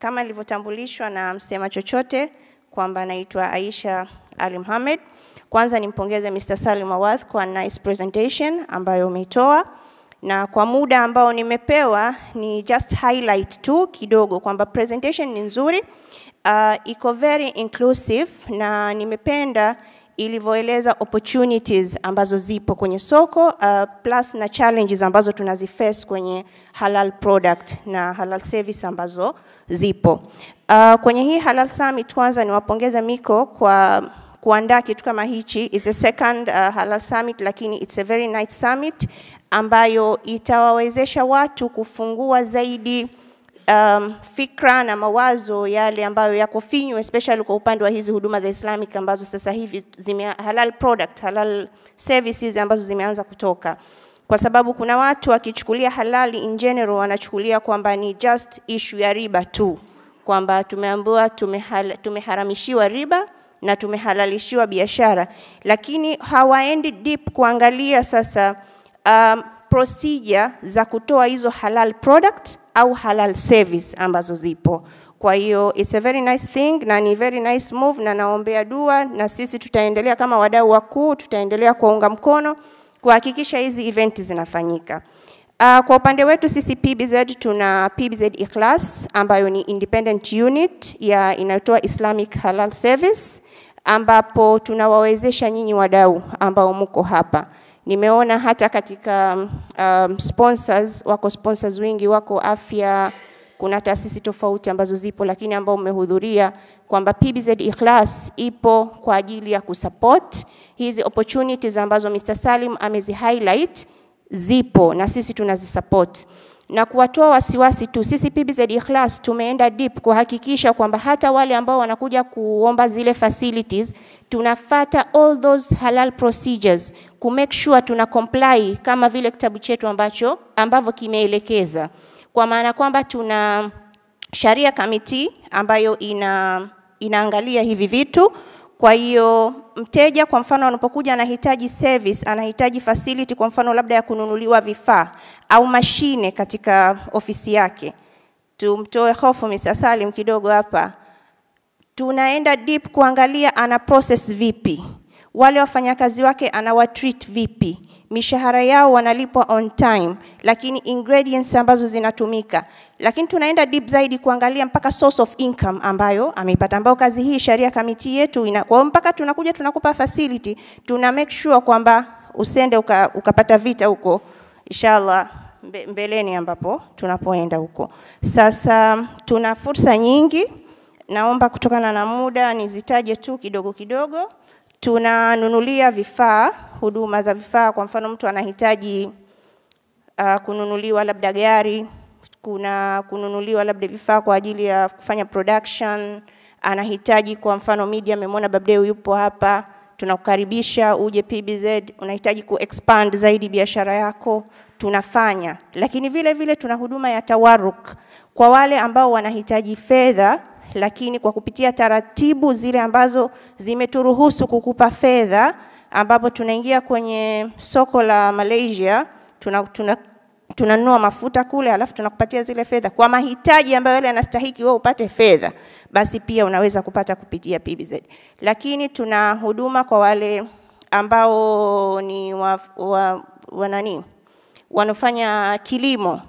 Kama nilivyotambulishwa na msema chochote kwamba naitwa Aisha Ali Mohamed. Kwanza nimpongeze Mr. Salim Awadh kwa nice presentation ambayo umeitoa, na kwa muda ambao nimepewa ni just highlight tu kidogo kwamba presentation ni nzuri, iko very inclusive, na nimependa ilivyoeleza opportunities ambazo zipo kwenye soko, plus na challenges ambazo tunaziface kwenye halal product na halal service ambazo zipo. Kwenye hii Halal Summit, kwanza niwapongeze Miko kwa kuandaa kitu kama hichi. It's a second Halal Summit, lakini it's a very nice summit ambayo itawawezesha watu kufungua zaidi fikra na mawazo yale ambayo yako finyu, especially kwa upande wa hizi huduma za Islamic ambazo sasa hivi zime halal product, halal services ambazo zimeanza kutoka. Kwa sababu kuna watu wakichukulia halali in general wanachukulia kwamba ni just issue ya riba tu, kwamba tumeambiwa tumeharamishiwa riba na tumehalalishiwa biashara, lakini hawaendi deep kuangalia sasa procedure za kutoa hizo halal product au halal service ambazo zipo. Kwa hiyo it's a very nice thing na ni very nice move, na naombea dua, na sisi tutaendelea kama wadau wakuu, tutaendelea kuunga mkono kuhakikisha hizi event zinafanyika. Kwa upande wetu sisi PBZ tuna PBZ Ikhlas ambayo ni independent unit ya inayotoa Islamic Halal Service, ambapo tunawawezesha nyinyi wadau ambao mko hapa. Nimeona hata katika sponsors, wako sponsors wengi, wako afya, kuna taasisi tofauti ambazo zipo, lakini ambao mmehudhuria kwamba PBZ Ikhlas ipo kwa ajili ya kusupport hizi opportunities ambazo Mr. Salim amezi highlight zipo na sisi tunazisupport. Na kuwatoa wasiwasi tu, sisi PBZ Ikhlas tumeenda deep kuhakikisha kwamba hata wale ambao wanakuja kuomba zile facilities tunafata all those halal procedures ku make sure tuna comply kama vile kitabu chetu ambacho ambavyo kimeelekeza. Kwa maana kwamba tuna Sharia committee ambayo inaangalia hivi vitu. Kwa hiyo mteja kwa mfano anapokuja anahitaji service, anahitaji facility kwa mfano labda ya kununuliwa vifaa au mashine katika ofisi yake. Tumtoe hofu Mr. Salim kidogo hapa. Tunaenda deep kuangalia ana process vipi, wale wafanyakazi wake anawatreat vipi, mishahara yao wanalipwa on time, lakini ingredients ambazo zinatumika. Lakini tunaenda deep zaidi kuangalia mpaka source of income ambayo ameipata, ambayo kazi hii Sharia committee yetu ina. Kwa mpaka tunakuja tunakupa facility, tuna make sure kwamba usende ukapata vita huko inshallah mbeleni ambapo tunapoenda huko. Sasa tuna fursa nyingi, naomba kutokana na muda nizitaje tu kidogo kidogo. Tunanunulia vifaa, huduma za vifaa. Kwa mfano mtu anahitaji kununuliwa labda gari, kuna kununuliwa labda vifaa kwa ajili ya kufanya production, anahitaji kwa mfano media, amemwona Babdeu yupo hapa, tunakukaribisha uje PBZ, unahitaji ku-expand zaidi biashara yako, tunafanya. Lakini vile vile tuna huduma ya tawaruk kwa wale ambao wanahitaji fedha, lakini kwa kupitia taratibu zile ambazo zimeturuhusu kukupa fedha, ambapo tunaingia kwenye soko la Malaysia, tunanunua mafuta kule, alafu tunakupatia zile fedha kwa mahitaji ambayo yale yanastahiki wewe upate fedha, basi pia unaweza kupata kupitia PBZ. Lakini tuna huduma kwa wale ambao ni wanafanya kilimo,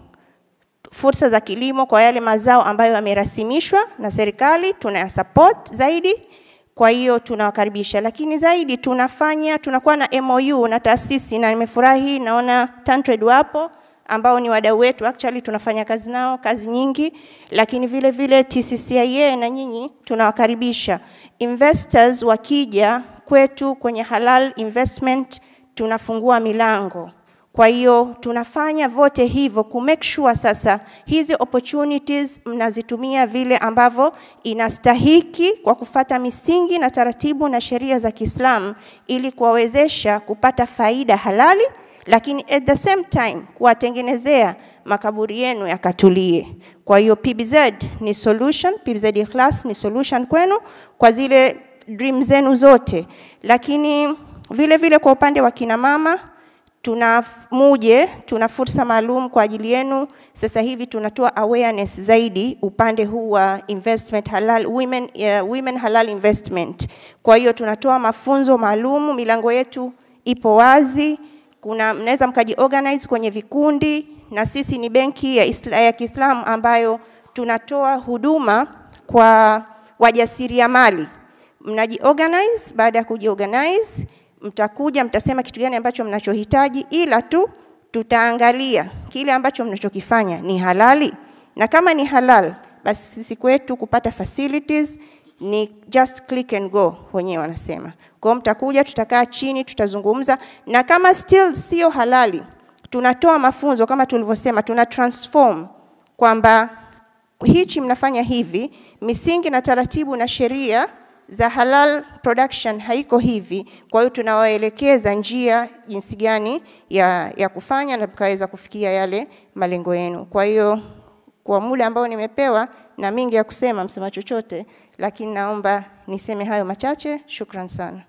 fursa za kilimo kwa yale mazao ambayo yamerasimishwa na serikali tunayasupport zaidi. Kwa hiyo tunawakaribisha. Lakini zaidi tunakuwa na MOU na taasisi, na nimefurahi naona Tantrade wapo ambao ni wadau wetu, actually tunafanya kazi nao kazi nyingi. Lakini vile vile TCCIA na nyinyi tunawakaribisha. Investors wakija kwetu kwenye halal investment tunafungua milango. Kwa hiyo tunafanya vote hivyo ku make sure sasa hizi opportunities mnazitumia vile ambavyo inastahiki kwa kufata misingi na taratibu na sheria za Kiislamu, ili kuwawezesha kupata faida halali, lakini at the same time kuwatengenezea makaburi yenu yakatulie. Kwa hiyo PBZ ni solution, PBZ Ikhlas ni solution kwenu kwa zile dream zenu zote. Lakini vile vile kwa upande wa kina mama Tuna fursa maalum kwa ajili yenu. Sasa hivi tunatoa awareness zaidi upande huu wa investment halal, women halal investment. Kwa hiyo tunatoa mafunzo maalum, milango yetu ipo wazi. Mnaweza mkajiorganize kwenye vikundi, na sisi ni benki ya Kiislamu ambayo tunatoa huduma kwa wajasiriamali. Mnajiorganize, baada ya kujiorganize mtakuja mtasema kitu gani ambacho mnachohitaji, ila tu tutaangalia kile ambacho mnachokifanya ni halali, na kama ni halal basi sisi kwetu kupata facilities ni just click and go, wenyewe wanasema. Kwa hiyo mtakuja, tutakaa chini, tutazungumza, na kama still sio halali tunatoa mafunzo kama tulivyosema, tuna transform kwamba hichi mnafanya hivi, misingi na taratibu na sheria za halal production haiko hivi. Kwa hiyo tunawaelekeza njia jinsi gani ya kufanya na mkaweza kufikia yale malengo yenu. Kwa hiyo kwa muda ambao nimepewa na mingi ya kusema, msema chochote, lakini naomba niseme hayo machache. Shukran sana.